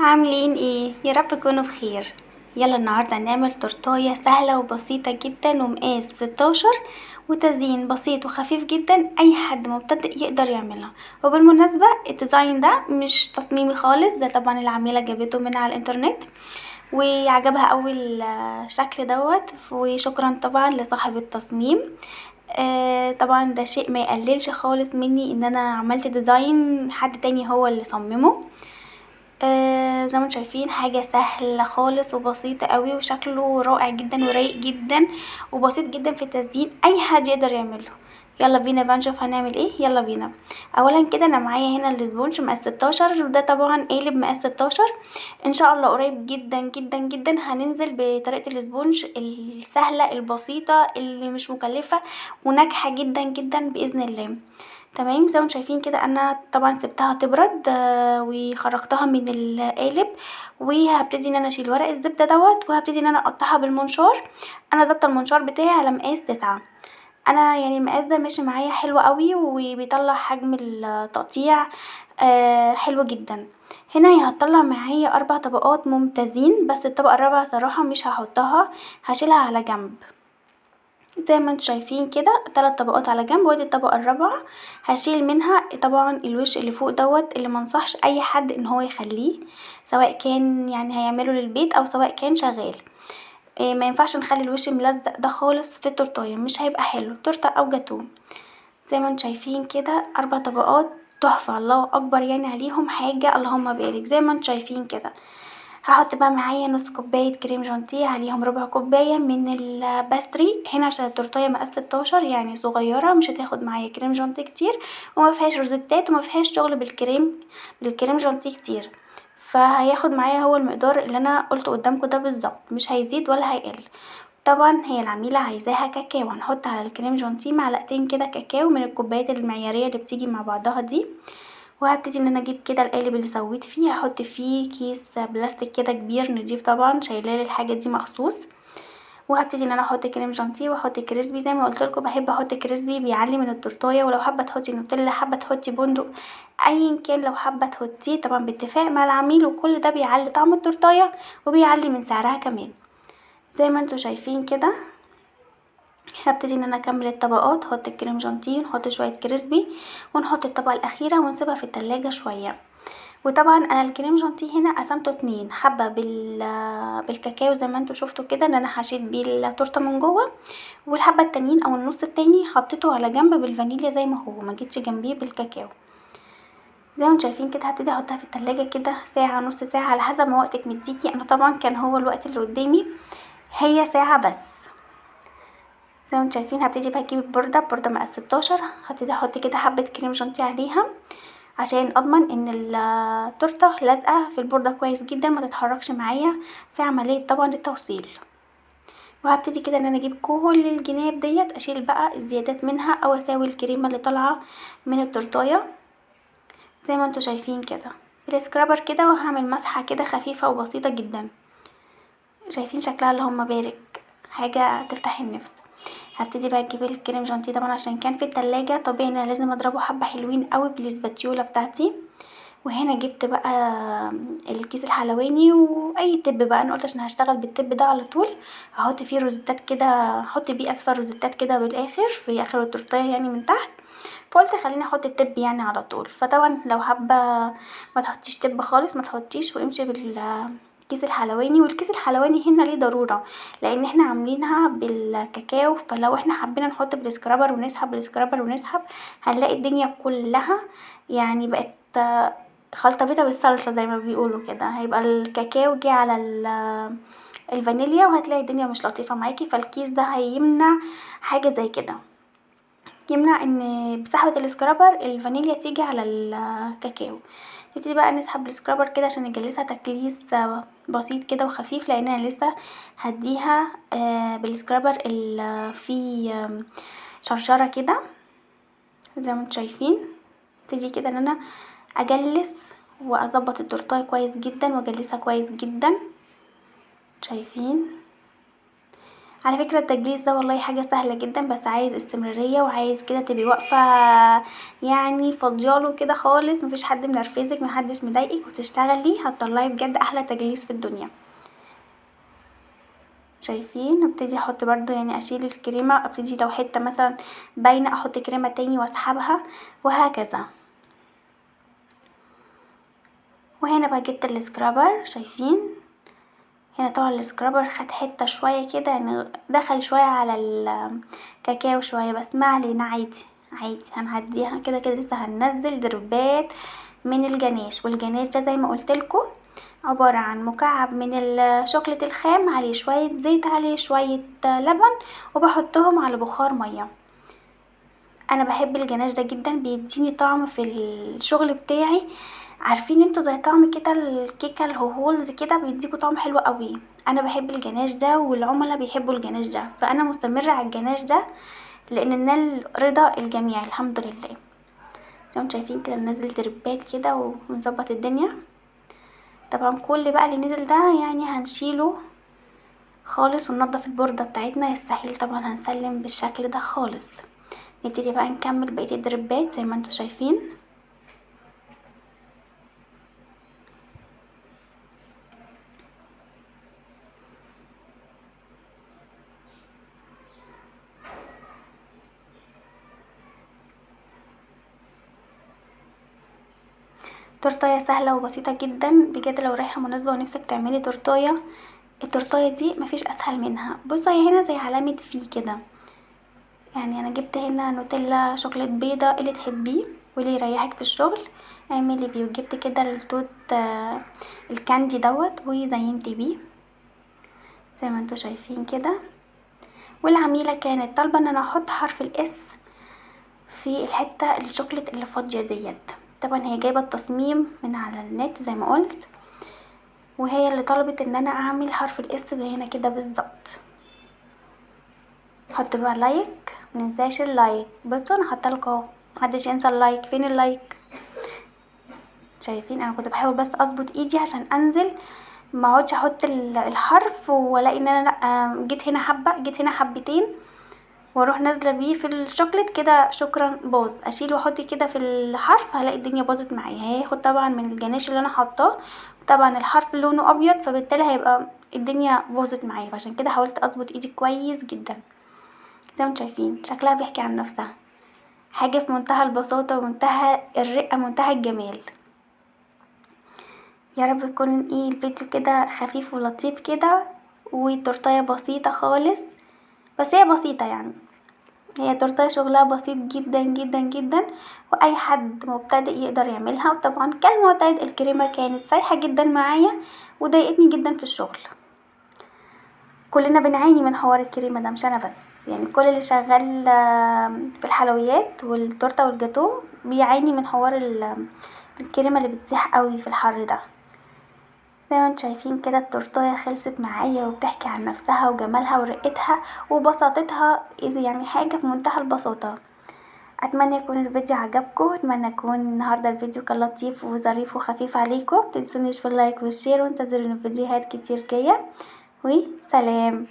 عاملين ايه؟ يا رب تكونوا بخير. يلا النهارده نعمل تورتايه سهلة وبسيطة جدا ومقاس 16 وتزيين بسيط وخفيف جدا، اي حد مبتدئ يقدر يعملها. وبالمناسبة ال design ده مش تصميمي خالص، ده طبعا العميله جابته من على الانترنت وعجبها اول شكل دوت، وشكرا طبعا لصاحب التصميم. طبعا ده شيء ما يقللش خالص مني ان انا عملت design حد تاني هو اللي صممه. زي ما انتم شايفين حاجة سهلة خالص وبسيطة قوي، وشكله رائع جدا ورايق جدا وبسيط جدا في التزيين، اي حد يقدر يعمله. يلا بينا بقى نشوف هنعمل ايه. يلا بينا. اولا كده انا معايا هنا ال sponge مقاس 16، وده طبعا قالب مقاس 16. ان شاء الله قريب جدا جدا جدا هننزل بطريقة ال sponge السهلة البسيطة اللي مش مكلفة وناجحة جدا جدا باذن الله. تمام، زي ما انتم شايفين كده انا طبعا سبتها تبرد، وخرجتها من القالب، وهبتدي ان انا اشيل ورق الزبدة دوت، وهبتدي ان انا اقطعها بالمنشار. انا ظابطة المنشار بتاعي على مقاس 9. انا يعني المقاس ده ماشي معايا حلو قوي وبيطلع حجم التقطيع حلو جدا. هنا هي هتطلع معايا 4 طبقات ممتازين، بس الطبقة الرابعة صراحة مش هحطها، هشيلها على جنب. زي ما انتم شايفين كده 3 طبقات على جنب، وادي الطبقة الرابعة هشيل منها طبعا الوش اللي فوق دوت، اللي منصحش اي حد ان هو يخليه، سواء كان يعني هيعمله للبيت او سواء كان شغال. ما ينفعش نخلي الوش ملزق ده خالص في التورتايه، مش هيبقى حلو تورته او جاتوه. زي ما انتم شايفين كده 4 طبقات تحفة، الله اكبر يعني عليهم حاجة، اللهم بارك. زي ما انتم شايفين كده هحط بقى معايا نص كوباية كريم جانتيه، عليهم ربع كوباية من ال pastry. هنا عشان التورتايه مقاس 16 يعني صغيرة، مش هتاخد معايا كريم جانتيه كتير، وما فيهاش روزيتات وما فيهاش شغل بالكريم جانتيه كتير، فهياخد معايا هو المقدار اللي انا قلته قدامكم ده بالظبط، مش هيزيد ولا هيقل. طبعا هي العميله عايزاها كاكاو، هنحط على الكريم جانتيه معلقتين كده كاكاو من الكوبايات المعياريه اللي بتيجي مع بعضها دي. وهبتدي ان انا اجيب كده القالب اللي سويت فيه، هحط فيه كيس بلاستيك كده كبير نضيف، طبعا شايلاه للحاجة دي مخصوص. وهبتدي ان انا احط كريم جانتيه واحط crispy. زي ما قلت لكم بحب احط crispy، بيعلي من التورتايه. ولو حابة تحطي نوتيلا، حابة تحطي بندق، ايا كان لو حابة تحطيه، طبعا باتفاق مع العميل، وكل ده بيعلي طعم التورتايه وبيعلي من سعرها كمان. زي ما انتم شايفين كده هبتدي ان انا اكمل الطبقات، احط الكريم جانتيه، نحط شوية crispy، ونحط الطبقة الاخيرة ونسيبها في التلاجة شوية. وطبعا انا الكريم جانتيه هنا قسمته 2، حبه بالكاكاو زي ما انتم شفتوا كده ان انا حشيت بيه التورتة من جوه، والحبه التانيين او النص التاني حطيته على جنب بالفانيليا زي ما هو، ما جيتش جنبيه بالكاكاو. زي ما انتم شايفين كده هبتدي احطها في التلاجة كده ساعة نص ساعة على حسب ما وقتك مديكي. انا طبعا كان هو الوقت اللي قدامي هي ساعة بس. زي ما انتم شايفين هبتدي بقى اجيب البورده، بورده مقاس 16، هبتدي احط كده حبه كريم جانتيه عليها عشان اضمن ان التورتة لازقه في البورده كويس جدا، ما تتحركش معايا في عملية طبعا التوصيل. وهبتدي كده ان انا اجيب كل الجناب ديت، اشيل بقى الزيادات منها او اساوي الكريمة اللي طالعه من التورتايه زي ما انتم شايفين كده بال scraper كده. وهعمل مسحه كده خفيفة وبسيطة جدا. شايفين شكلها اللهم بارك، حاجة تفتح النفس. هبتدي بقى اجيب الكريم جانتيه، طبعا عشان كان في التلاجة طبيعي انا لازم اضربه حبه حلوين قوي بال spatula بتاعتي. وهنا جبت بقى الكيس الحلواني واي tub بقى، انا قلت عشان هشتغل بال tub ده على طول، هحط فيه روزيتات كده، هحط بيه اصفر روزيتات كده بالاخر في اخر التورتيه يعني من تحت، فقلت خليني احط ال tub يعني على طول. فطبعا لو حابة ما تحطيش tub خالص ما تحطيش، وامشي بالكيس الحلواني. والكيس الحلواني هنا ليه ضرورة، لان احنا عاملينها بالكاكاو، فلو احنا حبينا نحط بال scraper ونسحب بال scraper ونسحب هنلاقي الدنيا كلها يعني بقت خلطه بيضة بالصلصه زي ما بيقولوا كده، هيبقى الكاكاو جه على الفانيليا وهتلاقي الدنيا مش لطيفة معاكي. فالكيس ده هيمنع حاجة زي كده، يمنع ان بسحبه ال scraper الفانيليا تيجي على الكاكاو. نبتدي بقى نسحب ال scraper كده عشان نجلسها تكليس بسيط كده وخفيف، لان انا لسه هديها بال scraper اللي فيه شرشره كده زي ما انتم شايفين. ابتدي كده ان انا اجلس واظبط التورتايه كويس جدا واجلسها كويس جدا. شايفين على فكرة التجليس ده والله حاجة سهلة جدا، بس عايز استمرارية وعايز كده تبقي واقفة يعني فاضياله كده خالص، مفيش حد منرفزك، محدش مضايقك، وتشتغلي هتطلعي بجد احلى تجليس في الدنيا. شايفين؟ ابتدي احط برضو يعني اشيل الكريمة، ابتدي لو حتة مثلا باينة احط كريمة تاني واسحبها وهكذا. وهنا بقى جبت ال scraper، شايفين هنا طبعا ال scraper خد حتة شوية كده، يعني دخل شوية على الكاكاو شوية، بس ما علينا عادي عادي هنعديها كده كده. لسه هننزل دربات من الجناش، والجناش ده زي ما قلت لكم عبارة عن مكعب من الشوكولاتة الخام عليه شوية زيت عليه شوية لبن، وبحطهم على بخار مية. انا بحب الجناش ده جدا، بيديني طعم في الشغل بتاعي، عارفين انتوا زي طعم كده الكيكه الهولز كده، بيديكوا طعم حلو قوي. انا بحب الجناش ده والعملاء بيحبوا الجناش ده، فانا مستمرة على الجناش ده لان نال رضا الجميع الحمد لله. زي ما انتوا شايفين كده ننزل دربات كده ونظبط الدنيا. طبعا كل بقى اللي نزل ده يعني هنشيله خالص وننضف البورده بتاعتنا، يستحيل طبعا هنسلم بالشكل ده خالص. نبتدي بقى نكمل بقية الدربات زي ما انتوا شايفين. تورتايه سهلة وبسيطة جدا بجد، لو رايحة مناسبة ونفسك تعملي تورتايه، التورتايه دي مفيش اسهل منها. بصوا هي هنا زي علامة في كده، يعني انا جبت هنا نوتيلا شوكولاتة بيضة اللي تحبيه واللي يريحك في الشغل اعملي بيه، وجبت كده التوت ال candy دوت وزينت بيه زي ما انتوا شايفين كده. والعميله كانت طالبه ان انا احط حرف ال S في الحتة الشوكولاتة اللي فاضية ديت. طبعا هي جايبه التصميم من على النت زي ما قلت، وهي اللي طلبت ان انا اعمل حرف ال S هنا كده بالظبط. حط بقى like، مننساش ال like. بصوا انا حاطه لكم اهو، محدش ينسى ال like. فين ال like؟ شايفين انا كنت بحاول بس اظبط ايدي عشان انزل ما اقعدش احط الحرف والاقي ان انا لا جيت هنا حبه جيت هنا حبتين واروح نازله بيه في الشوكليت كده، شكرا باظ. اشيل واحط كده في الحرف هلاقي الدنيا باظت معايا. هياخد طبعا من الجناش اللي انا حاطاه، طبعا الحرف لونه ابيض فبالتالي هيبقى الدنيا باظت معايا، فعشان كده حاولت اظبط ايدي كويس جدا. زي ما انتم شايفين شكلها بيحكي عن نفسها، حاجة في منتهى البساطة ومنتهى الرقة منتهى الجمال. يا رب يكون ايه الفيديو كده خفيف ولطيف كده، وتورتايه بسيطة خالص، بس هي بسيطة يعني، هي تورتايه شغلها بسيط جدا جدا جدا، واي حد مبتدئ يقدر يعملها. وطبعا كالمعتاد الكريمة كانت سايحه جدا معايا وضايقتني جدا في الشغل. كلنا بنعاني من حوار الكريمة ده، مش انا بس يعني، كل اللي شغال في الحلويات والتورته والجاتو بيعاني من حوار الكريمة اللي بتسيح قوي في الحر ده. زي ما انتم شايفين كده التورتايه خلصت معايا وبتحكي عن نفسها وجمالها ورقتها وبساطتها، يعني حاجة في منتهى البساطة. اتمنى يكون الفيديو عجبكم، اتمنى يكون النهارده الفيديو كان لطيف وظريف وخفيف عليكم. متنسونيش في ال like وال share، وانتظروني في فيديوهات كتير جاية، وسلام.